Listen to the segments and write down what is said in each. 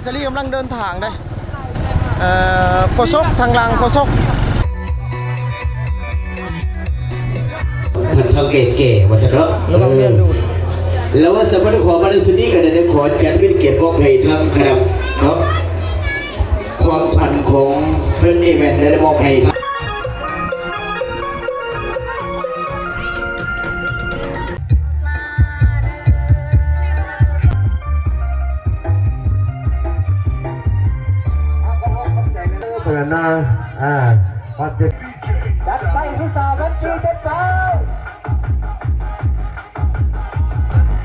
ສາລີກຳລັງເດີນທາງເດ້. ເອີ ໂຄສົກ ທາງຫຼັງໂຄສົກ ທ່ານເຖົ້າແກ່ໆ ວ່າຊັ້ນເນາະ. ລະວັງແມ່ນດູດ. ແລ້ວວ່າສຳລັບຂໍມາໃນຊຸດນີ້ກໍໄດ້ ໄດ້ຂໍຈັດເປັນກຽດມອບໃຫ້ທາງຄະນະເນາະ ຂອງຂວັນຂອງເພິ່ນນີ້ແມ່ນໄດ້ມອບໃຫ້ ເພິ່ນນະ ອ່າ ຄວາມເຈັບ ຈັດໄປ ຜູ້ສາວ ວັນທີ ຈັດໄປ.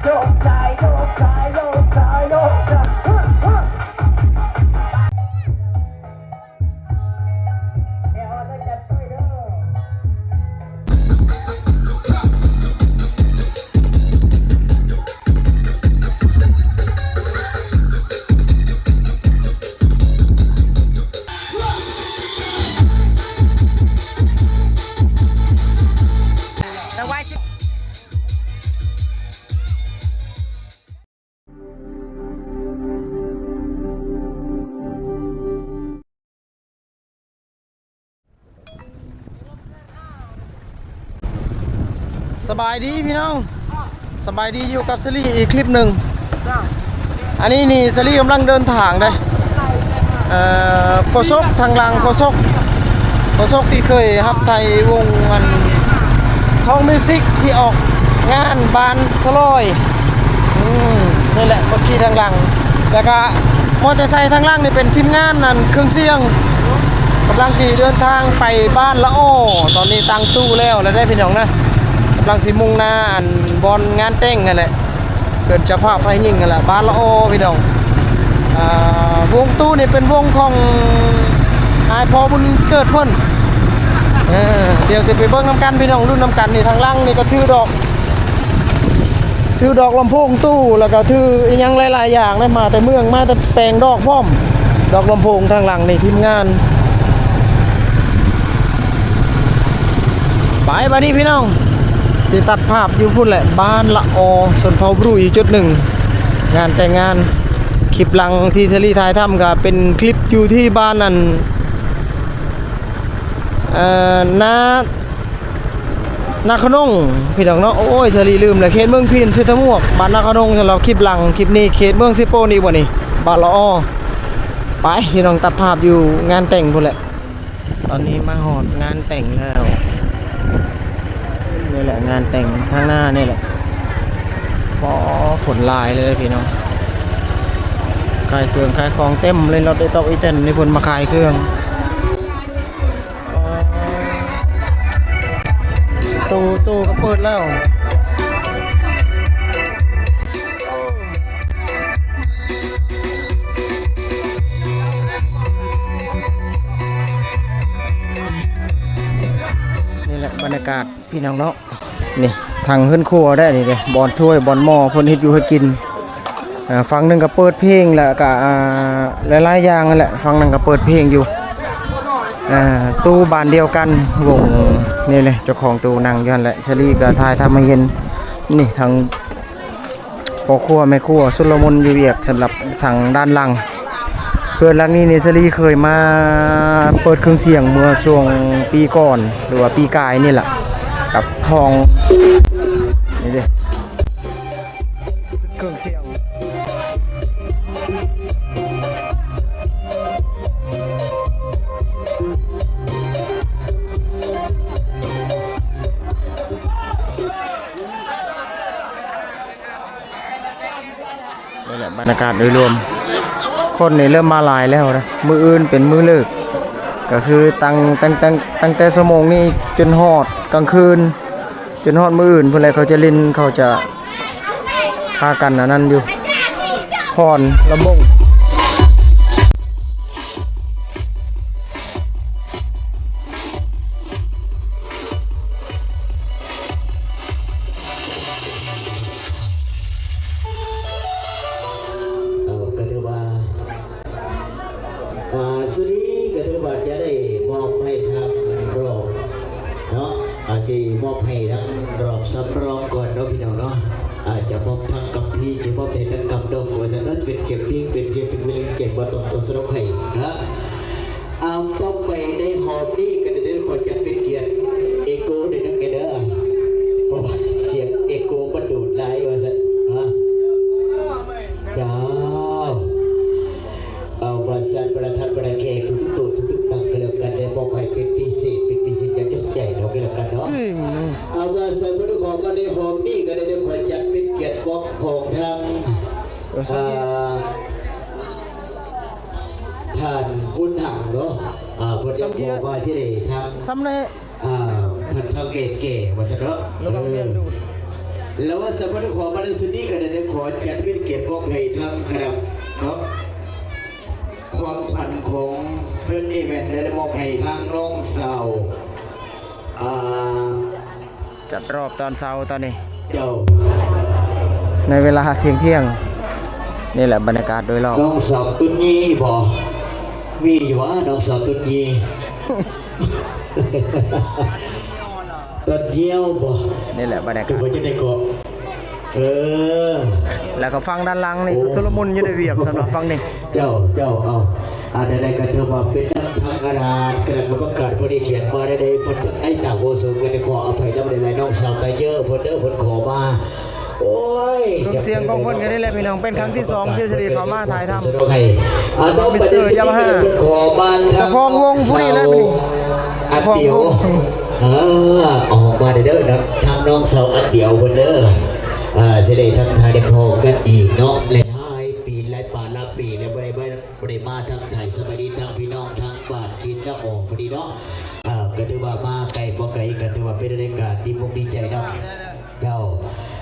ໂຍກຊ້າຍ ໂຍກຊ້າຍ ໂຍກຊ້າຍ ໂຍກຊ້າຍ ຮຶ ຮຶ. ສະບາຍດີພີ່ນ້ອງ ສະບາຍດີ ຢູ່ກັບສາລີອີກຄລິບໜຶ່ງ. ອັນນີ້ນີ້ສາລີກຳລັງເດີນທາງເດ້. ເອີ ໂຄສົກ ທາງຫຼັງໂຄສົກ ໂຄສົກທີ່ເຄີຍຮັບໃຊ້ວົງອັນ ທອງມິວສິກ ທີ່ອອກງານບ້ານສະລອຍ. ອືມ ນີ້ແຫຼະ ຄົນຂີ່ທາງຫຼັງ ແລ້ວກະມໍເຕີໄຊທາງຫຼັງນີ້ເປັນທີມງານອັນເຄື່ອງສຽງ ກຳລັງຊິເດີນທາງໄປບ້ານລະອໍ. ຕອນນີ້ຕັ້ງຕູ້ແລ້ວ ແລ້ວເດ້ພີ່ນ້ອງນະ ກຳລັງຊິມຸ່ງໜ້າອັນບ່ອນງານແຕ່ງຫັ້ນແຫຼະ. ເພິ່ນຈະພາໄຟຍິງຫັ້ນແຫຼະ ບ້ານລະອໍພີ່ນ້ອງ. ອ່າ ວົງຕູ້ນີ້ເປັນວົງຂອງອ້າຍພໍ່ບຸນເກີດເພິ່ນ. ເອີ ດຽວຊິໄປເບິ່ງນຳກັນພີ່ນ້ອງ ລຸ້ນນຳກັນ. ນີ້ທາງຫຼັງນີ້ກໍຖືດອກ ຖືດອກລຳໂພງຕູ້ ແລ້ວກໍຖືອີ່ຫຍັງຫຼາຍໆຢ່າງນະ ມາແຕ່ເມືອງ ມາແຕ່ແປງດອກພ້ອມ. ດອກລຳໂພງທາງຫຼັງນີ້ທີມງານ. ໄປບາດນີ້ພີ່ນ້ອງ ຊິຕັດພາບຢູ່ພຸ້ນແຫຼະ ບ້ານລະອໍ ຊົນເຜົ່າບຣູອີກຈຸດໜຶ່ງ ງານແຕ່ງງານ. ຄລິບຫຼັງທີ່ສາລີຖ່າຍທຳກໍເປັນຄລິບຢູ່ທີ່ບ້ານອັນ ເອີ ນາ ນາຂະໜົງພີ່ນ້ອງເນາະ. ໂອ້ຍ ສາລີລືມແລ້ວ ເຂດເມືອງພີນ ເຊຕະໝວກ ບ້ານນາຂະໜົງ. ສຳລັບຄລິບຫຼັງ ຄລິບນີ້ເຂດເມືອງເຊໂປນອີກບໍ່ນີ້ ບ້ານລະອໍ. ໄປພີ່ນ້ອງ ຕັດພາບຢູ່ງານແຕ່ງພຸ້ນແຫຼະ. ຕອນນີ້ມາຮອດງານແຕ່ງແລ້ວ ນີ້ແຫຼະງານແຕ່ງທາງໜ້ານີ້ແຫຼະ. ໂອ້ ຄົນຫຼາຍເລີຍພີ່ນ້ອງ ຂາຍເຄື່ອງຂາຍຂອງເຕັມເລີຍ ລົດອີ່ຕອກອີ່ແຕນນີ້ເພິ່ນມາຂາຍເຄື່ອງ. ຕູ້ ຕູ້ກໍເປີດແລ້ວ. ນີ້ແຫຼະບັນຍາກາດພີ່ນ້ອງເນາະ. ນີ້ທາງເຮືອນຄົວໄດ້ນີ້ເດ້ ບ່ອນຖ້ວຍບ່ອນໝໍ້ເພິ່ນເຮັດຢູ່ເຮັດກິນ. ເອີ ຝັ່ງໜຶ່ງກໍເປີດເພງ ແລ້ວກໍ ອ່າ ຫຼາຍໆຢ່າງຫັ້ນແຫຼະ. ຝັ່ງນັ້ນກໍເປີດເພງຢູ່. ອ່າ ຕູ້ບ້ານດຽວກັນ ວົງນີ້ເລີຍ ເຈົ້າຂອງຕູ້ນັ່ງຢູ່ຫັ້ນແຫຼະ. ສາລີກໍຖ່າຍທຳໃຫ້ເຫັນ. ນີ້ທາງ ພໍ່ຄົວແມ່ຄົວຊຸນລະມຸນຢູ່ວຽກ ສຳລັບສັງດ້ານຫຼັງ. ເຮືອນຫຼັງນີ້ນີ້ ສາລີເຄີຍມາເປີດເຄື່ອງສຽງເມື່ອຊ່ວງປີກ່ອນ ຫຼືວ່າປີກາຍນີ້ລະ ກັບທອງ ນີ້ເດ້ ເຄື່ອງສຽງ. ນີ້ແຫຼະບັນຍາກາດໂດຍລວມ ຄົນນີ້ເລີ່ມມາຫຼາຍແລ້ວນະ. ມື້ອື່ນເປັນມື້ເລີກ ກໍຄືຕັ້ງ ຕັ້ງ ຕັ້ງ ຕັ້ງແຕ່ຊົ່ວໂມງນີ້ຈົນຮອດກາງຄືນ ຈົນຮອດມື້ອື່ນພຸ້ນແຫຼະ. ເຂົາຈະຫຼິ້ນ ເຂົາຈະພາກັນອັນນັ້ນຢູ່ ຟ້ອນລຳວົງ. ເອົາ ກໍຖືວ່າ ອ່າ ຊຸດນີ້ກໍຖືວ່າຈະໄດ້ມອບໃຫ້ທາງຮອງເນາະ ອາ ຊິມອບໃຫ້ທາງຮອງສຳຮອງກ່ອນເນາະ ພີ່ນ້ອງເນາະ. ອາ ຈະມອບທາງກຳພີ ຊິມອບໃຫ້ທາງກຳດອງ ວ່າຊັ້ນເນາະ ເປັນສຽງເພງ ເປັນສຽງເປັນເວລາເກັບ ບໍ່ຕ້ອງຕົວສະຫຼຸບໃຫ້ນະ. ເອົາ ຕໍ່ໄປໃນຮອບນີ້ກໍໄດ້ຂໍຈັດເປັນກຽດເອໂກໄດ້ນຳແດ່ເດີ ເພາະວ່າສຽງເອໂກມັນໂດດຫຼາຍວ່າຊັ້ນນະ. ເຈົ້າ ເອົາ ວ່າຊັ້ນ ປະທານ ປະທານແຂກທຸກໆໂຕະ ທຸກໆຕັງກໍແລ້ວກັນ ໄດ້ມອບໃຫ້ເປັນພິເສດ ເປັນພິເສດຢ່າງຈັດໃຈເນາະ ກໍແລ້ວກັນເນາະ. ເອົາ ວ່າຊັ້ນ ເພິ່ນຂໍມາໃນຮອບນີ້ກໍໄດ້ ໄດ້ຂໍຈັດເປັນກຽດມອບຂອງທາງ ເອີ ອ່າ ທ່ານບຸນຫັງເນາະ ອ່າ ເພິ່ນຈະຂໍມາທີ່ໃດທາງ ສ່ຳແດ່ ອ່າ ເພິ່ນທາງເອເກວ່າຊັ້ນເນາະ. ລະວັງແມ່ນດູດ ເອີ ລະວ່າສຳລັບຂໍມາໃນຊຸດນີ້ກໍໄດ້ ໄດ້ຂໍຈັດເປັນກຽດມອບໃຫ້ທາງຄະນະເນາະ ຂອງຂວັນຂອງເພິ່ນນີ້ແມ່ນໄດ້ມອບໃຫ້ທາງນ້ອງສາວ ອ່າ ຈັດຮອບຕອນເຊົ້າຕອນນີ້ ເຈົ້າ ໃນເວລາທ່ຽງໆ ນີ້ແຫຼະບັນຍາກາດໂດຍລອບ. ນ້ອງສາວຕຸນຢີບໍ່? ມີຢູ່ຫວາ ນ້ອງສາວຕຸນຢີ? ຕັດຍ່ຽວບໍ່? ນີ້ແຫຼະບັນຍາກາດ ຄືວ່າຈັ່ງໃດກໍ ເອີ ແລ້ວກໍຝັ່ງດ້ານຫຼັງນີ້ ໂອ້ ຊຸລະມຸນຢູ່ໃນວຽກ ສຳລັບຝັ່ງນີ້. ເຈົ້າ ເຈົ້າ ເອົາ ອັນໃດໆກໍຖືວ່າເປັນທາງຄະນະ ຄະນະກຳມະການຜູ້ທີ່ຂຽນມາໄດ້ ໄດ້ເພິ່ນ ໄດ້ຕາມໂຄສົມ ກໍໄດ້ຂໍອະໄພນຳຫຼາຍໆ ນ້ອງສາວໄຕເຢີເພິ່ນເດີ ເພິ່ນຂໍມາ. ໂອ້ຍ ເຄື່ອງສຽງຂອງເພິ່ນກໍນີ້ແຫຼະພີ່ນ້ອງ ເປັນຄັ້ງທີສອງທີ່ຊິໄດ້ເຂົ້າມາຖ່າຍທຳ ອ່າ ເປັນເສື້ອຢາມາຮາ ເຈົ້າຂອງວົງຜູ້ນີ້ແຫຼະ ອັດຕຽວ ເອີ ອອກມາເດີນຳທາງນ້ອງສາວອັດຕຽວເພິ່ນເດີ ອ່າ ຊິໄດ້ທັກທາຍໄດ້ພໍ້ກັນອີກເນາະ ຫຼາຍໆປີ ຫຼາຍປານຫຼາຍປີແລ້ວບໍ່ໄດ້ມາ ບໍ່ໄດ້ມາທັກທາຍສະບາຍດີທາງພີ່ນ້ອງທາງບ້ານ ເຂດສາອອງພໍດີເນາະ. ອ່າ ກໍຖືວ່າມາໄກບໍ່ໄກ ກໍຖືວ່າເປັນບັນຍາກາດດີອົກດີໃຈນຳ ເຈົ້າ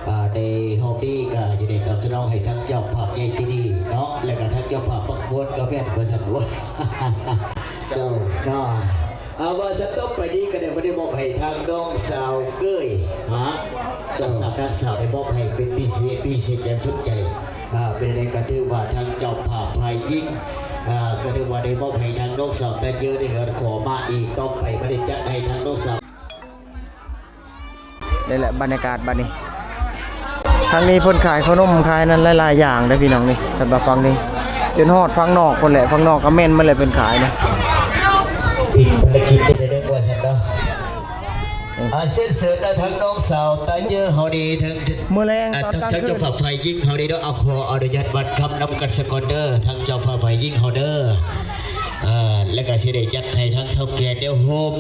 ອ່າ ໃນຮອບນີ້ກໍຈະໄດ້ຕອບສະໜອງໃຫ້ທັງເຈົ້າພາບໃຫຍ່ໃຈດີເນາະ ແລະກໍທັງເຈົ້າພາບປັກມ່ວນກໍແມ່ນວ່າຊັ້ນ ເຈົ້າເນາະ. ອ່າ ວ່າຊັ້ນຕໍ່ໄປນີ້ກໍໄດ້ມາໄດ້ມອບໃຫ້ທາງນ້ອງສາວເກີຍ ຮະ ເຈົ້າ ສາວ ນາງສາວໄດ້ມອບໃຫ້ເປັນພິເສດ ພິເສດຢ່າງສຸດໃຈ. ອ່າ ເປັນໃດກໍຖືວ່າທາງເຈົ້າພາບຝ່າຍຍິງ ອ່າ ກໍຖືວ່າໄດ້ມອບໃຫ້ທາງນ້ອງສາວຕາເຈີໃນເຮືອນຂໍມາອີກ ຕໍ່ໄປມາໄດ້ຈັດໃຫ້ທາງນ້ອງສາວ ນີ້ແຫຼະບັນຍາກາດບັດນີ້ ທາງນີ້ເພິ່ນຂາຍຂະໜົມຂາຍນັ້ນຫຼາຍໆຢ່າງເດ້ພີ່ນ້ອງນີ້ ສຳລັບຝັ່ງນີ້ ຈົນຮອດຝັ່ງນອກພຸ້ນແຫຼະ ຝັ່ງນອກກໍແມ່ນໝົດແຫຼະເພິ່ນຂາຍນະ. ປິດພາລະກິດໄດ້ເດີວ່າຊັ້ນເນາະ. ອ່າ ເຊີນເຊີນທາງນ້ອງສາວຕາເຢີເຮົານີ້ ທາງ ມື້ແລງ ອ່າ ຕອນກາງຄືນ ທາງເຈົ້າພາບຝ່າຍຍິງເຮົານີ້ເນາະ ເອົາ ຂໍອະນຸຍາດບັດຄຳນຳກັນສາກ່ອນເດີ ທາງເຈົ້າພາບຝ່າຍຍິງເຮົາເດີ ເອີ ແລ້ວກໍຊິໄດ້ຈັດໃຫ້ທາງເຖົ້າແກ່ແນວໂຮມ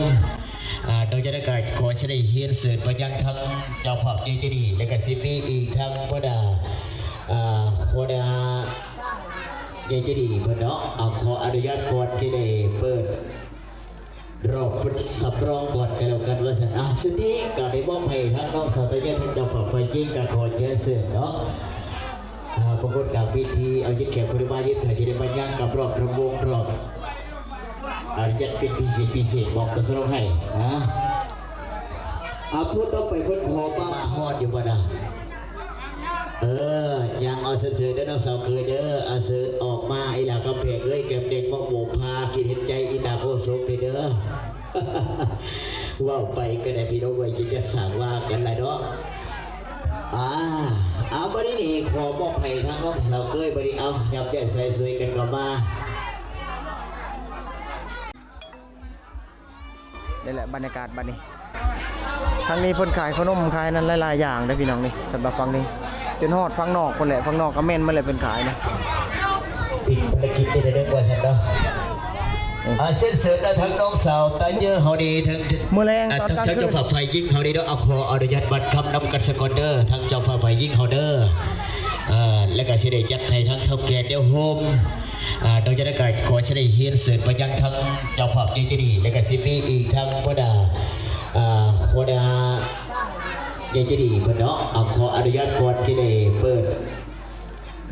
ອ່າ ນອກຈາກນັ້ນກໍຂໍຊິໄດ້ຮຽນເຊີນໄປຍັງທາງເຈົ້າພາບໃຫຍ່ໃຈດີ ແລ້ວກໍຊິມີອີກທາງຫົວໜ້າ ອ່າ ຫົວໜ້າໃຫຍ່ໃຈດີເພິ່ນເນາະ ເອົາ ຂໍອະນຸຍາດກ່ອນຊິໄດ້ເປີດ ລອງເປີດສຳລອງກ່ອນກໍແລ້ວກັນວ່າຊັ້ນ. ອ່າ ຊຸດນີ້ກໍໄດ້ມອບໃຫ້ທາງນ້ອງສາວຕາເຢີ ທາງເຈົ້າພາບຝ່າຍຍິງ ກໍຂໍຮຽນເຊີນເນາະ ອ່າ ປາກົດກາງເວທີ ເອົາ ຢືນແຂງຜູ້ໃດມາຢືນ ໃຫ້ຊິໄດ້ມາຍ່າງກັບລອບລຳວົງລອບ ອາ ຈັດເປັນພິເສດ ພິເສດ ບອກຕົວສະໂລງໃຫ້ ອ່າ ອ່າ ຜູ້ຕໍ່ໄປເພິ່ນຂໍມາຮອດຢູ່ບໍ່ນະ? ເອີ ຍັງ ເອົາ ເຊີນເຊີນເດີນ້ອງສາວເຄີຍເດີ ອ່າ ເຊີນອອກມາ ອີຫຼາກຳແພງເອີຍ ແກ້ມແດງ ໝາກໂມ ພາກິນເຫັນໃຈ ອີຕາໂຄສົກເດີ ເວົ້າໄປກໍໄດ້ພີ່ນ້ອງເອີຍ ຊິຈະສ້າງວ່າກັນລະເນາະ. ອ່າ ເອົາ ບັດນີ້ນີ້ ຂໍມອບໃຫ້ທາງນ້ອງສາວເຄີຍ ບັດນີ້ ເອົາ ຫຍັບແຈກໃສ່ຊ່ວຍກັນເຂົ້າມາ. ນີ້ແຫຼະບັນຍາກາດບັດນີ້ ທາງນີ້ເພິ່ນຂາຍຂະໜົມຂາຍນັ້ນຫຼາຍໆຢ່າງເດ້ພີ່ນ້ອງນີ້ ສຳລັບຝັ່ງນີ້ ຈົນຮອດຝັ່ງນອກພຸ້ນແຫຼະ ຝັ່ງນອກກໍແມ່ນໝົດແຫຼະເພິ່ນຂາຍນະ. ປິດພາລະກິດໄດ້ເດີວ່າຊັ້ນເນາະ. ອືມ ອ່າ ເຊີນເຊີນທາງນ້ອງສາວຕາເຢີເຮົານີ້ ທາງ ມື້ແລງ ອ່າ ຕອນກາງຄືນ ທາງເຈົ້າພາບຝ່າຍຍິງເຮົານີ້ເນາະ ເອົາ ຂໍອະນຸຍາດບັດຄຳນຳກັນສາກ່ອນເດີ ທາງເຈົ້າພາບຝ່າຍຍິງເຮົາເດີ ເອີ ແລ້ວກໍຊິໄດ້ຈັດໃຫ້ທາງເຖົ້າແກ່ແນວໂຮມ ອ່າ ນອກຈາກນັ້ນກໍຂໍຊິໄດ້ຮຽນເຊີນໄປຍັງທາງເຈົ້າພາບໃຫຍ່ໃຈດີ ແລ້ວກໍຊິມີອີກທາງຫົວໜ້າ ອ່າ ຫົວໜ້າໃຫຍ່ໃຈດີເພິ່ນເນາະ ເອົາ ຂໍອະນຸຍາດກ່ອນຊິໄດ້ເປີດ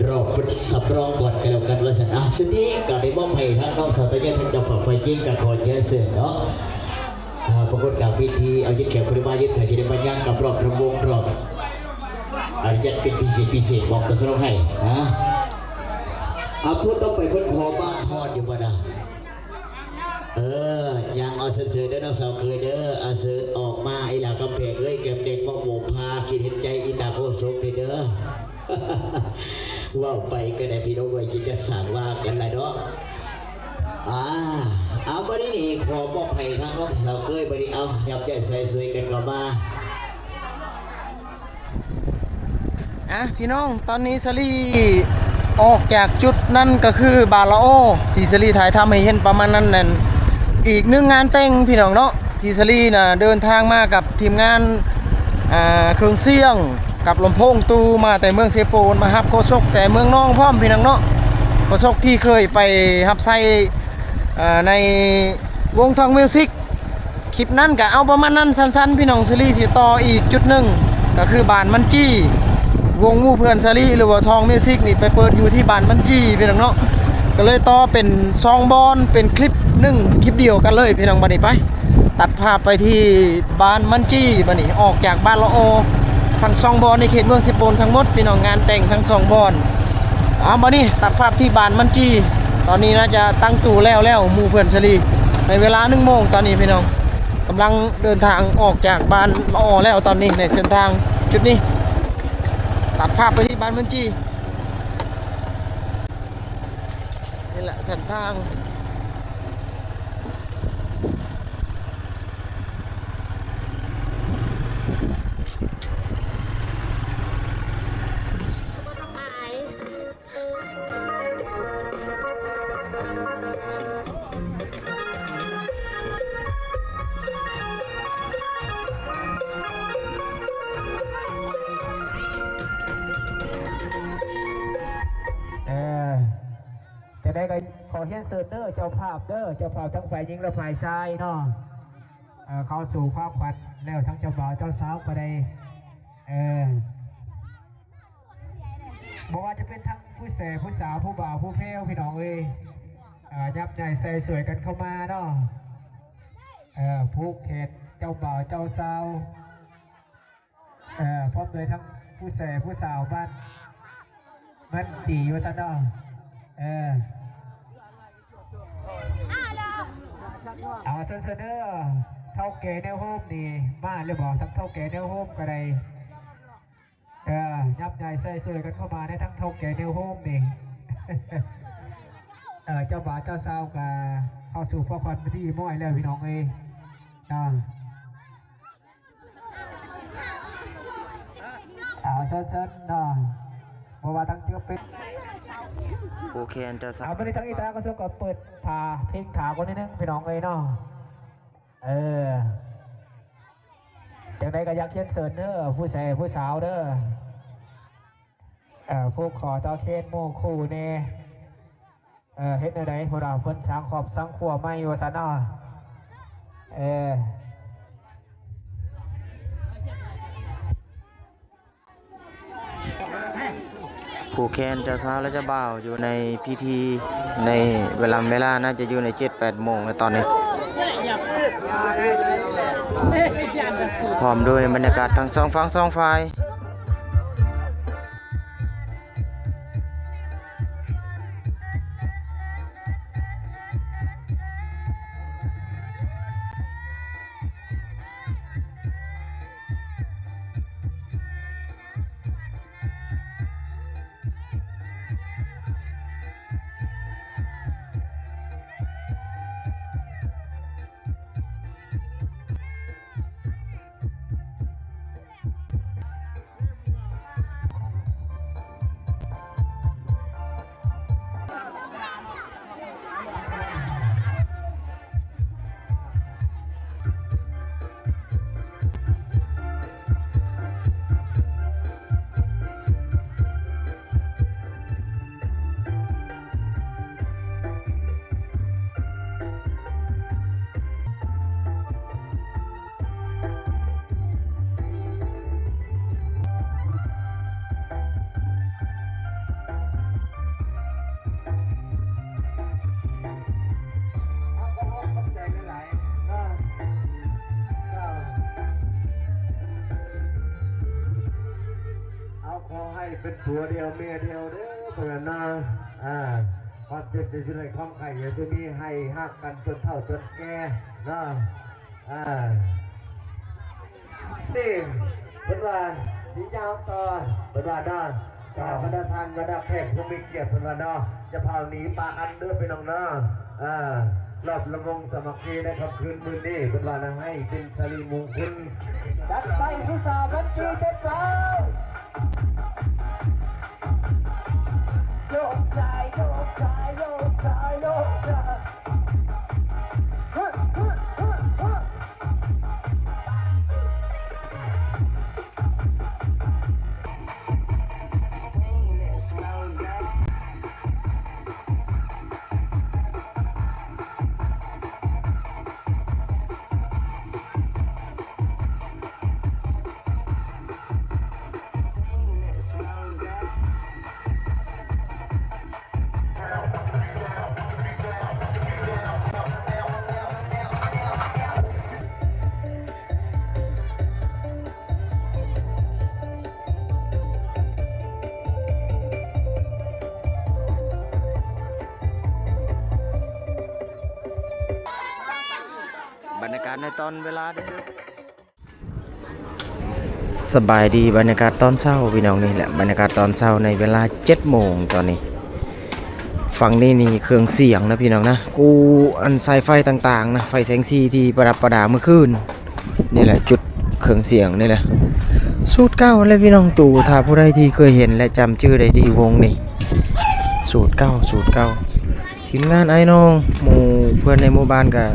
ລອງເປີດສຳລອງກ່ອນກໍແລ້ວກັນວ່າຊັ້ນ. ອ່າ ຊຸດນີ້ກໍໄດ້ມອບໃຫ້ທາງນ້ອງສາວຕາເຢີ ທາງເຈົ້າພາບຝ່າຍຍິງ ກໍຂໍຮຽນເຊີນເນາະ ອ່າ ປາກົດກາງເວທີ ເອົາ ຢືນແຂງຜູ້ໃດມາຢືນ ໃຫ້ຊິໄດ້ມາຍ່າງກັບລອບລຳວົງລອບ ອາ ຈັດເປັນພິເສດ ພິເສດ ບອກຕົວສະໂລງໃຫ້ ອ່າ ອ່າ ຜູ້ຕໍ່ໄປເພິ່ນຂໍມາຮອດຢູ່ບໍ່ນະ? ເອີ ຍັງ ເອົາ ເຊີນເຊີນເດີນ້ອງສາວເຄີຍເດີ ອ່າ ເຊີນອອກມາ ອີຫຼ້າກຳແພງເອີຍ ແກ້ມແດງ ໝາກໂມ ພາກິນເຫັນໃຈ ອີຕາໂຄສົກເດີ ເດີ. ເວົ້າໄປກໍໄດ້ພີ່ນ້ອງເອີຍ ຄິດຈະສ້າງວ່າກັນລະເນາະ. ອ່າ ເອົາ ບັດນີ້ນີ້ ຂໍມອບໃຫ້ທາງນ້ອງສາວເກີຍ ບັດນີ້ ເອົາ ຫຍັບໃຈໃສ່ຊ່ວຍກັນເຂົ້າມາ. ອ່ະ ພີ່ນ້ອງ ຕອນນີ້ສາລີອອກຈາກຈຸດນັ້ນ ກໍຄືບ້ານລະອໍ ທີ່ສາລີຖ່າຍທຳໃຫ້ເຫັນປະມານນັ້ນນັ້ນ ອີກໜຶ່ງງານແຕ່ງ ພີ່ນ້ອງເນາະ. ທີ່ສາລີນະເດີນທາງມາກັບທີມງານ ອ່າ ເຄື່ອງສຽງ ກັບລຳໂພງຕູ້ ມາແຕ່ເມືອງເຊໂປນ ມາຮັບໂຄສົກແຕ່ເມືອງນອງພ້ອມ ພີ່ນ້ອງເນາະ. ໂຄສົກທີ່ເຄີຍໄປຮັບໃຊ້ ເອີ ໃນວົງທອງມິວສິກ. ຄລິບນັ້ນກະເອົາປະມານນັ້ນ ສັ້ນໆ ພີ່ນ້ອງ. ສາລີຊິຕໍ່ອີກຈຸດໜຶ່ງ ກະຄືບ້ານມັນຈີ່ ວົງໝູ່ເພື່ອນສາລີ ຫຼືວ່າທອງມິວສິກນີ້ ໄປເປີດຢູ່ທີ່ບ້ານມັນຈີ່ ພີ່ນ້ອງເນາະ. ກະເລີຍຕໍ່ເປັນສອງບ່ອນ ເປັນຄລິບໜຶ່ງ ຄລິບດຽວກັນເລີຍ ພີ່ນ້ອງ. ບັດນີ້ໄປ ຕັດພາບໄປທີ່ບ້ານມັນຈີ່ ບັດນີ້ອອກຈາກບ້ານລະອໍ ທັງສອງບ່ອນໃນເຂດເມືອງເຊໂປນທັງໝົດ ພີ່ນ້ອງ. ງານແຕ່ງທັງສອງບ່ອນ. ເອົາ ບັດນີ້ຕັດພາບທີ່ບ້ານມັນຈີ່ ຕອນນີ້ໜ້າຈະຕັ້ງຕູ້ແລ້ວແລ້ວ ໝູ່ເພື່ອນສາລີ ໃນເວລາໜຶ່ງໂມງຕອນນີ້ ພີ່ນ້ອງ. ກຳລັງເດີນທາງອອກຈາກບ້ານລະອໍແລ້ວຕອນນີ້ ໃນເສັ້ນທາງຈຸດນີ້. ຕັດພາບໄປທີ່ບ້ານມັນຈີ່ ນີ້ແຫຼະເສັ້ນທາງ. ເອີ ຈັ່ງໃດກໍຂໍຮຽນເຊີນເດີ ເຈົ້າພາບເດີ ເຈົ້າພາບທັງຝ່າຍຍິງ ແລະ ຝ່າຍຊາຍເນາະ. ເອີ ເຂົ້າສູ່ຄວາມຂວັນແລ້ວ ທັງເຈົ້າບ່າວເຈົ້າສາວກໍໄດ້ ເອີ ບໍ່ວ່າຈະເປັນທັງຜູ້ແສຜູ້ສາວ ຜູ້ບ່າວຜູ້ແພ້ວ ພີ່ນ້ອງເອີຍ ເອີ ຫຍັບໃຫຍ່ໃສ່ຊ່ວຍກັນເຂົ້າມາເນາະ. ເອີ ຜູກແຂນເຈົ້າບ່າວເຈົ້າສາວ ເອີ ພ້ອມດ້ວຍທັງຜູ້ແສຜູ້ສາວບ້ານມັນຈີ່ ວ່າຊັ້ນເນາະ. ເອີ ເອົາ ເຊີນ ເຊີນເດີ ເຖົ້າແກ່ແນວໂຮມນີ້ມາແລ້ວບໍ່? ທັງເຖົ້າແກ່ແນວໂຮມກໍໄດ້ ເອີ ຫຍັບໃຫຍ່ໃສ່ຊ່ວຍກັນເຂົ້າມາ ໃນທັງເຖົ້າແກ່ແນວໂຮມນີ້ ເອີ ເຈົ້າບ່າວເຈົ້າສາວກໍເຂົ້າສູ່ຄວາມຂວັນເປັນທີ່ຮຽບຮ້ອຍແລ້ວ ພີ່ນ້ອງເອີຍເນາະ. ເອົາ ເຊີນໆ ເນາະ ບໍ່ວ່າທັງເຈົ້າເປັນ ຜູ້ແຂນເຈົ້າສາວ ເອົາ ບັດນີ້ທາງອີຕາກະຊວງກໍເປີດຖ້າ ເພງຖ້າກ່ອນໜ້ອຍໜຶ່ງ ພີ່ນ້ອງເອີຍເນາະ. ເອີ ຈັ່ງໃດກໍຢາກຮຽນເຊີນເດີ ຜູ້ແສຜູ້ສາວເດີ ເອີ ຜູກຂໍຕໍ່ແຂນໝູ່ຄູ່ແດ່. ເອີ ເຮັດແນວໃດ ເພິ່ນວ່າເພິ່ນສ້າງຄອບສ້າງຄົວໃໝ່ ວ່າຊັ້ນເນາະ. ເອີ ຜູກແຂນເຈົ້າສາວ ແລະ ເຈົ້າບ່າວຢູ່ໃນພິທີ ໃນເວລາ ເວລາໜ້າຈະຢູ່ໃນເຈັດແປດໂມງໃນຕອນນີ້ ພ້ອມດ້ວຍບັນຍາກາດທັງສອງຝັ່ງສອງຝ່າຍ. ເອົາ ຂໍໃຫ້ເປັນຜົວດຽວເມຍດຽວເດີ ເພິ່ນວ່າເນາະ. ອ່າ ຄວາມເຈັບຢ່າຊິໄດ້ ຄວາມໄຂ້ຢ່າຊິມີ ໃຫ້ຮັກກັນຈົນເຖົ້າຈົນແກ່ເນາະ. ອ່າ ນີ້ເພິ່ນວ່າຊິຍາວຕໍ່ ເພິ່ນວ່າເນາະ. ອ່າ ບັນດາທ່ານ ບັນດາແຂກຜູ້ມີກຽດເພິ່ນວ່າເນາະ ຢ່າພາວໜີປາອັນເດີພີ່ນ້ອງເນາະ. ອ່າ ລອບລຳວົງສາມັກຄີໃນຄ່ຳຄືນມື້ນີ້ ເພິ່ນວ່ານະ ໃຫ້ເປັນສິລິມຸງຄຸນ. ຈັດໄປ ຜູ້ສາວພັນປີເຕັມເອົາ ໂຍກຊ້າຍ ໂຍກຂວາ ໂຍກຊ້າຍ ໂຍກຂວາ. ບັນຍາກາດໃນຕອນເວລາເດ ສະບາຍດີ ບັນຍາກາດຕອນເຊົ້າພີ່ນ້ອງ. ນີ້ແຫຼະບັນຍາກາດຕອນເຊົ້າໃນເວລາເຈັດໂມງຕອນນີ້. ຝັ່ງນີ້ນີ້ເຄື່ອງສຽງນະພີ່ນ້ອງນະ ກູ້ອັນສາຍໄຟຕ່າງໆນະ ໄຟແສງສີທີ່ປະດັບປະດາເມື່ອຄືນ. ນີ້ແຫຼະຈຸດເຄື່ອງສຽງນີ້ແຫຼະ ສູດເກົ່າຫັ້ນແຫຼະພີ່ນ້ອງ. ຕູ້ ຖ້າຜູ້ໃດທີ່ເຄີຍເຫັນ ແລະ ຈຳຈື່ໄດ້ດີ ວົງນີ້ ສູດເກົ່າ ສູດເກົ່າ. ທີມງານອ້າຍນ້ອງ ໝູ່ເພື່ອນໃນໝູ່ບ້ານກະ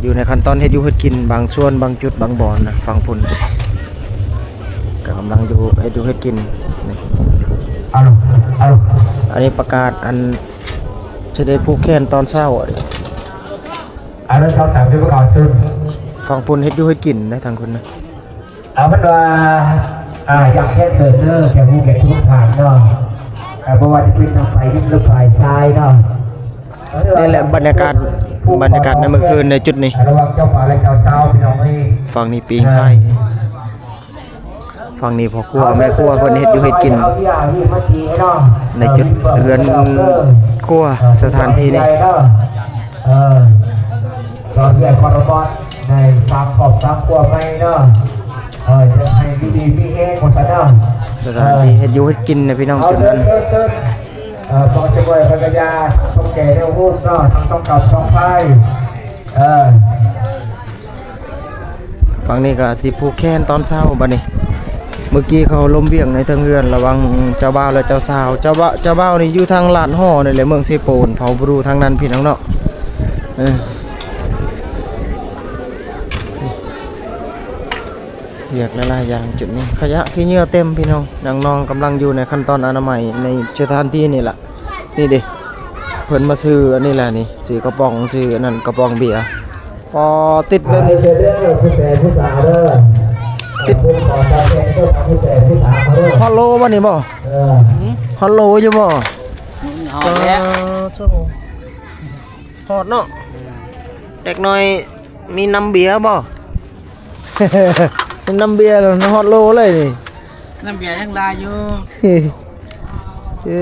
ຢູ່ໃນຂັ້ນຕອນເຮັດຢູ່ເຮັດກິນ ບາງສ່ວນ ບາງຈຸດ ບາງບ່ອນນະ. ຝັ່ງພຸ້ນກະກຳລັງຢູ່ເຮັດຢູ່ເຮັດກິນນີ້. ອັນນີ້ປະກາດອັນຊິໄດ້ຜູກແຂນຕອນເຊົ້າ. ອັນນັ້ນຊາວສາມ ເປັນປະກາດເຊີນ ຝັ່ງພຸ້ນເຮັດຢູ່ເຮັດກິນນະ ທາງພຸ້ນນະ. ເອົາເປັນວ່າ ອ່າ ຢາກແຂກເຊີນເດີ ແຂກຮູ້ແຂກທຸກທ່ານເນາະ ເອີ ບໍ່ວ່າຈະເປັນທາງຝ່າຍຍິງ ຫຼື ຝ່າຍຊາຍເນາະ. ນີ້ແຫຼະບັນຍາກາດ ບັນຍາກາດໃນມື້ຄືນໃນຈຸດນີ້ ລະຫວ່າງເຈົ້າບ່າວ ແລະ ເຈົ້າສາວ ພີ່ນ້ອງເອີຍ. ຝັ່ງນີ້ປີ້ງໄກ່ ອ່າ ຝັ່ງນີ້ພໍ່ຄົວແມ່ຄົວເພິ່ນເຮັດຢູ່ເຮັດກິນ ໃນຈຸດເຮືອນຄົວ ສະຖານທີ່ນີ້. ເອີ ຕອນແລກ ຂອງລະບອດ ໃນສາມຄອບສາມຄົວໃໝ່ເນາະ ເອີ ຈະໃຫ້ຢູ່ດີມີແຮງວ່າຊັ້ນເນາະ. ສະຖານທີ່ເຮັດຢູ່ເຮັດກິນນະພີ່ນ້ອງ ເອົາ ຈຸດນັ້ນ ເຊີນ ເຊີນ ເອີ ຂອງຈະເບີຍພັນລະຍາ ທັງເຖົ້າແກ່ແນວໂຮມເນາະ ທັງສອງກັບສອງຝ່າຍ ເອີ. ຝັ່ງນີ້ກໍຊິຜູກແຂນຕອນເຊົ້າບັດນີ້. ເມື່ອກີ້ເຂົາລົມວຽງໃນເທິງເຮືອນ ລະຫວ່າງເຈົ້າບ່າວ ແລະ ເຈົ້າສາວ. ເຈົ້າບ່າວ ເຈົ້າບ່າວນີ້ຢູ່ທາງລາດຫໍ່ນີ້ແຫຼະ ເມືອງເຊໂປນ ເຜົ່າບຣູທາງນັ້ນພີ່ນ້ອງເນາະ. ເອີ ວຽກຫຼາຍໆຢ່າງຈຸດນີ້ ຂະຫຍະຂີ້ເຫຍື້ອເຕັມພີ່ນ້ອງ. ນ້ອງໆກຳລັງຢູ່ໃນຂັ້ນຕອນອະນາໄມໃນສະຖານທີ່ນີ້ລະ. ນີ້ເດ້ ເພິ່ນມາຊື້ອັນນີ້ແຫຼະນີ້ ຊື້ກະປ໋ອງ ຊື້ອັນນັ້ນ ກະປ໋ອງເບຍ. ອໍ ຕິດເບິ່ງ ຕິດ ຮອດໂລບໍ່ນີ້ບໍ່? ຮອດໂລຢູ່ບໍ່? ຮອດແລ້ວ ຮອດເນາະ. ເດັກນ້ອຍມີນ້ຳເບຍບໍ່? ນ້ຳເບຍແລ້ວຮອດໂລເລີຍນີ້. ນ້ຳເບຍຍັງຫຼາຍຢູ່. ເອີ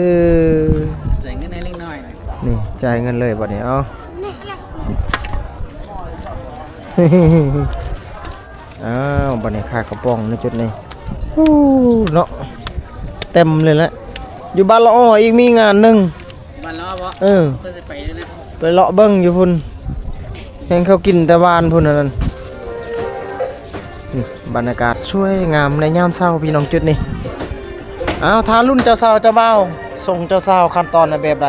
ຈ່າຍເງິນໃຫ້ເລັກນ້ອຍ. ນີ້ ຈ່າຍເງິນເລີຍບັດນີ້. ເອົາ ອ້າວ ບັດນີ້ຂາຍກະປ໋ອງໃນຈຸດນີ້. ໂອ້ ເນາະ ເຕັມເລີຍແຫຼະ. ຢູ່ບ້ານລະອໍອີກມີງານໜຶ່ງ. ບ້ານລາວບໍ່? ເອີ ເພິ່ນຊິໄປເລີຍນະ ໄປເລາະເບິ່ງຢູ່ພຸ້ນ. ແຮ່ງເຂົາກິນແຕ່ວານພຸ້ນ ອັນນັ້ນ. ນີ້ ບັນຍາກາດສວຍງາມໃນຍາມເຊົ້າພີ່ນ້ອງ ຈຸດນີ້. ອ້າວ ຖ້າລຸ້ນເຈົ້າສາວເຈົ້າບ່າວ ສົ່ງເຈົ້າສາວຂັ້ນຕອນແບບໃດ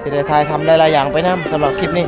ຊິໄດ້ຖ່າຍທຳຫຼາຍໆຢ່າງໄປນຳ ສຳລັບຄລິບນີ້.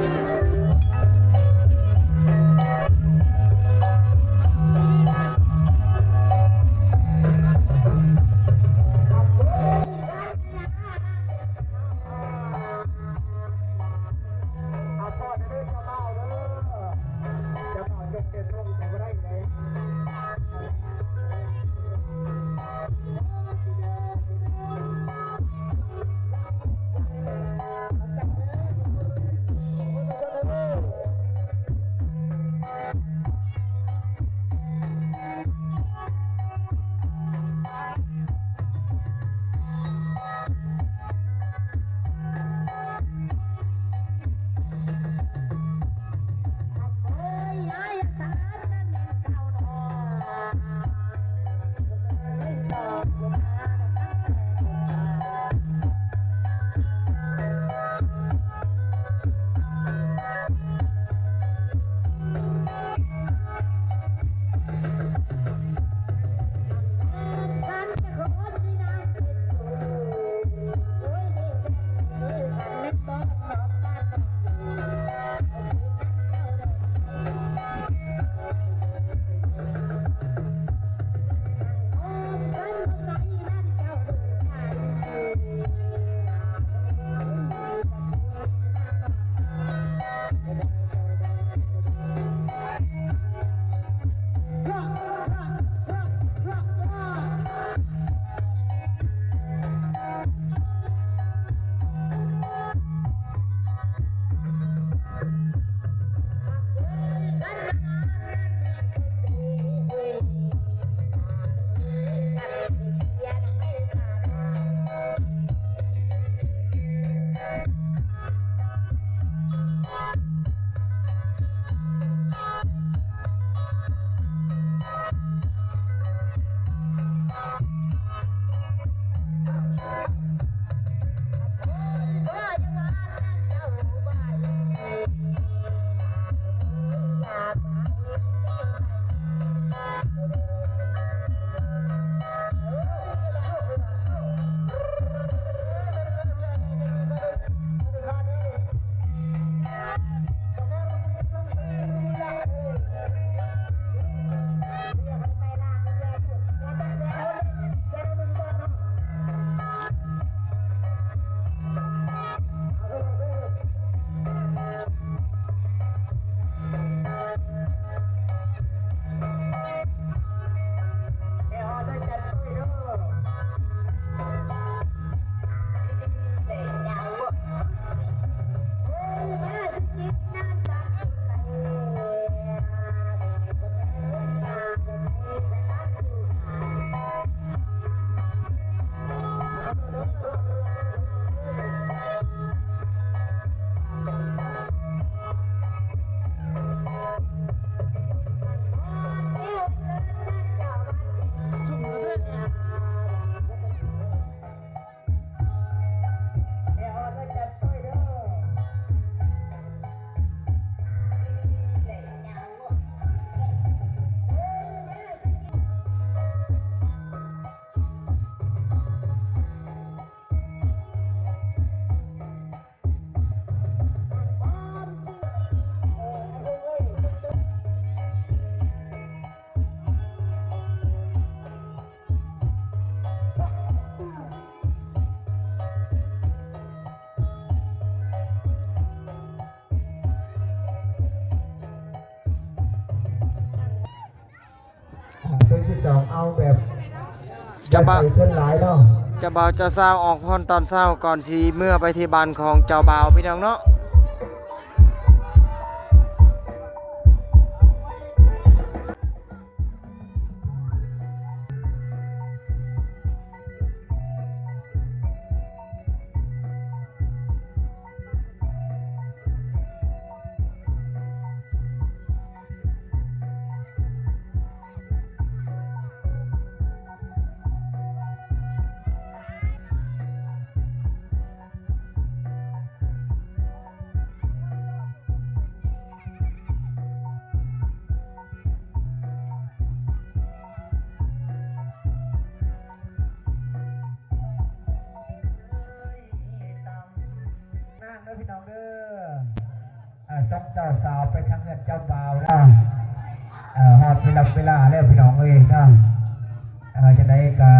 ຕ້ອງເອົາແບບ ເຈົ້າບ່າວ ຢ່າໃສ່ເພິ່ນຫຼາຍເນາະ ເຈົ້າບ່າວເຈົ້າສາວອອກພ້ອນຕອນເຊົ້າ ກ່ອນຊິເມືອໄປທີ່ບ້ານຂອງເຈົ້າບ່າວ ພີ່ນ້ອງເນາະ. ນາງເດີພີ່ນ້ອງເດີ ອ່າ ສົ່ງເຈົ້າສາວໄປທາງເຮືອນເຈົ້າບ່າວແລ້ວ ເອີ ຮອດເວລາ ເວລາແລ້ວພີ່ນ້ອງເອີຍເນາະ. ເອີ ຈັ່ງໃດກໍ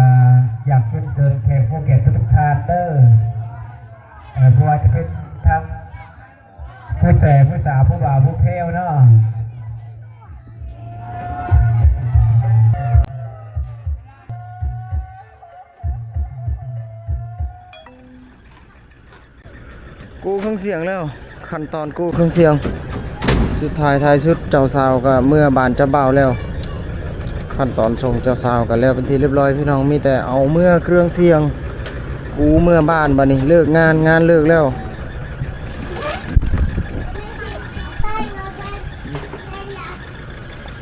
ຢາກເຊີນເຊີນແຂກຜູ້ເກີດທຸກໆທ່ານເດີ ເອີ ບໍ່ວ່າຈະເປັນທາງຜູ້ແສຜູ້ສາວ ຜູ້ບ່າວຜູ້ແພ້ວເນາະ. ກູ້ເຄື່ອງສຽງແລ້ວ ຂັ້ນຕອນກູ້ເຄື່ອງສຽງ ສຸດທ້າຍທ້າຍສຸດເຈົ້າສາວກໍເມືອບ້ານເຈົ້າບ່າວແລ້ວ. ຂັ້ນຕອນສົ່ງເຈົ້າສາວກໍແລ້ວເປັນທີ່ຮຽບຮ້ອຍພີ່ນ້ອງ ມີແຕ່ເອົາເມືອເຄື່ອງສຽງ ກູ້ເມືອບ້ານ. ບັດນີ້ເລີກງານ ງານເລີກແລ້ວ.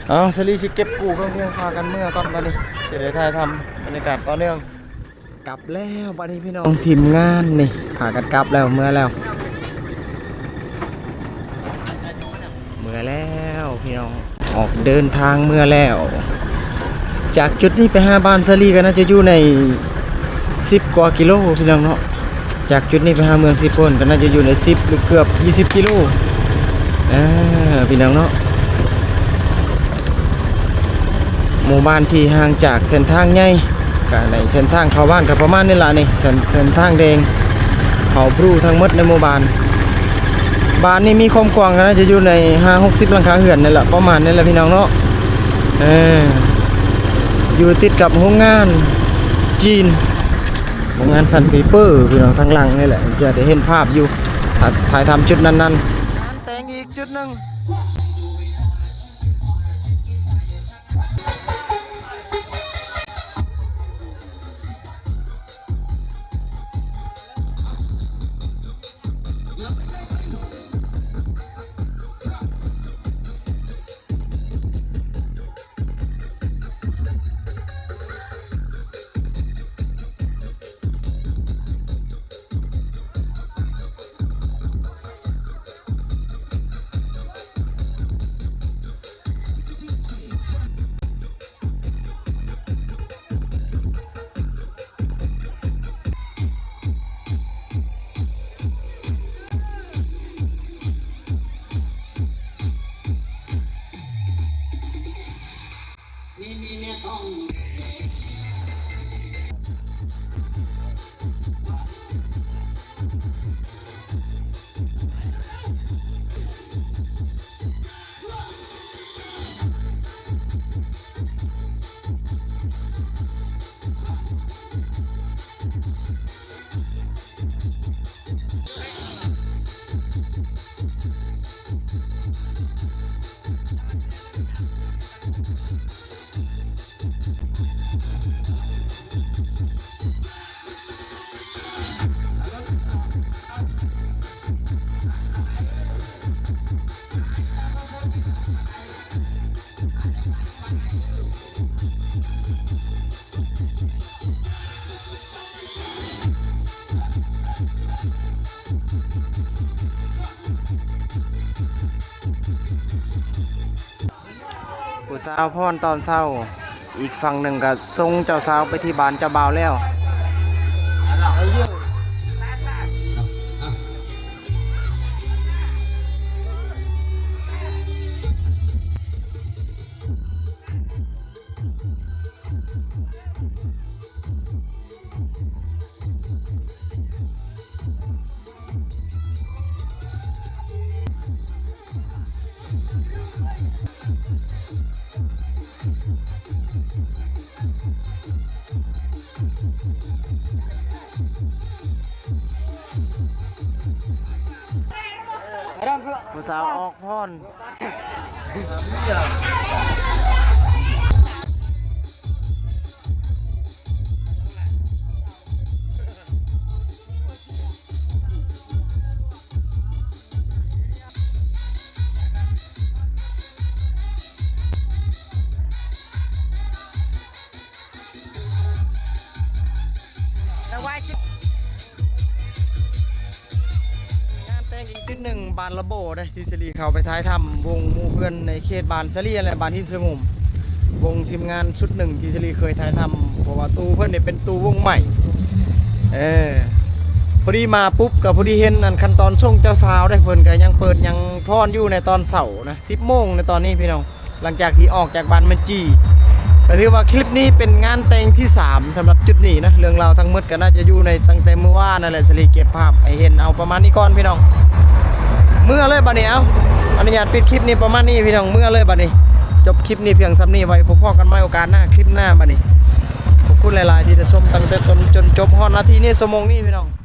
ເອົາ ສາລີຊິເກັບກູ້ເຄື່ອງສຽງ ພາກັນເມືອກ່ອນ. ບັດນີ້ຊິໄດ້ຖ່າຍທຳບັນຍາກາດຕໍ່ເນື່ອງ. ກັບແລ້ວບັດນີ້ພີ່ນ້ອງ ທີມງານນີ້ພາກັນກັບແລ້ວ ເມືອແລ້ວ ເມືອແລ້ວພີ່ນ້ອງ ອອກເດີນທາງເມືອແລ້ວ. ຈາກຈຸດນີ້ໄປຫາບ້ານສາລີກໍໜ້າຈະຢູ່ໃນສິບກວ່າກິໂລພີ່ນ້ອງເນາະ. ຈາກຈຸດນີ້ໄປຫາເມືອງສີໂພນກໍໜ້າຈະຢູ່ໃນສິບ ຫຼື ເກືອບຊາວກິໂລ. ເອີ ພີ່ນ້ອງເນາະ ໝູ່ບ້ານທີ່ຫ່າງຈາກເສັ້ນທາງໃຫຍ່ ກະໃນເສັ້ນທາງເຂົ້າບ້ານກໍປະມານນີ້ລະນີ້ ເສັ້ນ ເສັ້ນທາງແດງເຂົ້າບຣູທັງໝົດໃນໝູ່ບ້ານ. ບ້ານນີ້ມີຄວາມກວ້າງກໍໜ້າຈະຢູ່ໃນຫ້າຫົກສິບຫຼັງຄາເຮືອນນີ້ລະ ປະມານນີ້ລະພີ່ນ້ອງເນາະ. ເອີ ຢູ່ຕິດກັບໂຮງງານຈີນ ໂຮງງານຊັນເປເປີພີ່ນ້ອງ ທາງຫຼັງນີ້ແຫຼະ ຈະໄດ້ເຫັນພາບຢູ່ ຖ້າຖ່າຍທຳຈຸດນັ້ນໆ. ງານແຕ່ງອີກຈຸດໜຶ່ງ.ຜູ້ສາວພອນຕອນເຊົ້າ ອີກຝັ່ງໜຶ່ງກໍສົ່ງເຈົ້າສາວໄປທີ່ບ້ານເຈົ້າບ່າວແລ້ວ. ຜູ້ສາວອອກພອນ. ງານແຕ່ງອີກຈຸດໜຶ່ງ ບ້ານລະໂບເດ້ ທີ່ສາລີເຂົ້າໄປຖ່າຍທຳວົງໝູ່ເພື່ອນໃນເຂດບ້ານສາລີ ແລະ ບ້ານຫີນສະຫງົມ. ວົງທີມງານຊຸດໜຶ່ງທີ່ສາລີເຄີຍຖ່າຍທຳ ເພາະວ່າຕູ້ເພິ່ນນີ້ເປັນຕູ້ວົງໃໝ່. ເອີ ພໍດີມາປຸບກໍພໍດີເຫັນອັນຂັ້ນຕອນສົ່ງເຈົ້າສາວເດ້ ເພິ່ນກໍຍັງເປີດຍັງພອນຢູ່ໃນຕອນເຊົ້ານະ ສິບໂມງໃນຕອນນີ້ພີ່ນ້ອງ. ຫຼັງຈາກທີ່ອອກຈາກບ້ານມັນຈີ ກໍຖືວ່າຄລິບນີ້ເປັນງານແຕ່ງທີສາມສຳລັບຈຸດນີ້ນະ. ເລື່ອງລາວທັງໝົດກໍໜ້າຈະຢູ່ໃນຕັ້ງແຕ່ມື້ວານນັ້ນແຫຼະ ສາລີເກັບພາບໃຫ້ເຫັນເອົາປະມານນີ້ກ່ອນພີ່ນ້ອງ. ເມືອເລີຍບັດນີ້ ເອົາ ອະນຸຍາດປິດຄລິບນີ້ປະມານນີ້ພີ່ນ້ອງ ເມືອເລີຍບັດນີ້. ຈົບຄລິບນີ້ພຽງສ່ຳນີ້ ໄວ້ພົບພໍ້ກັນໃໝ່ໂອກາດໜ້າ ຄລິບໜ້າບັດນີ້. ຂອບຄຸນຫຼາຍໆທີ່ໄດ້ຊົມຕັ້ງແຕ່ຕົ້ນຈົນຈົບຮອດນາທີນີ້ ຊົ່ວໂມງນີ້ພີ່ນ້ອງ.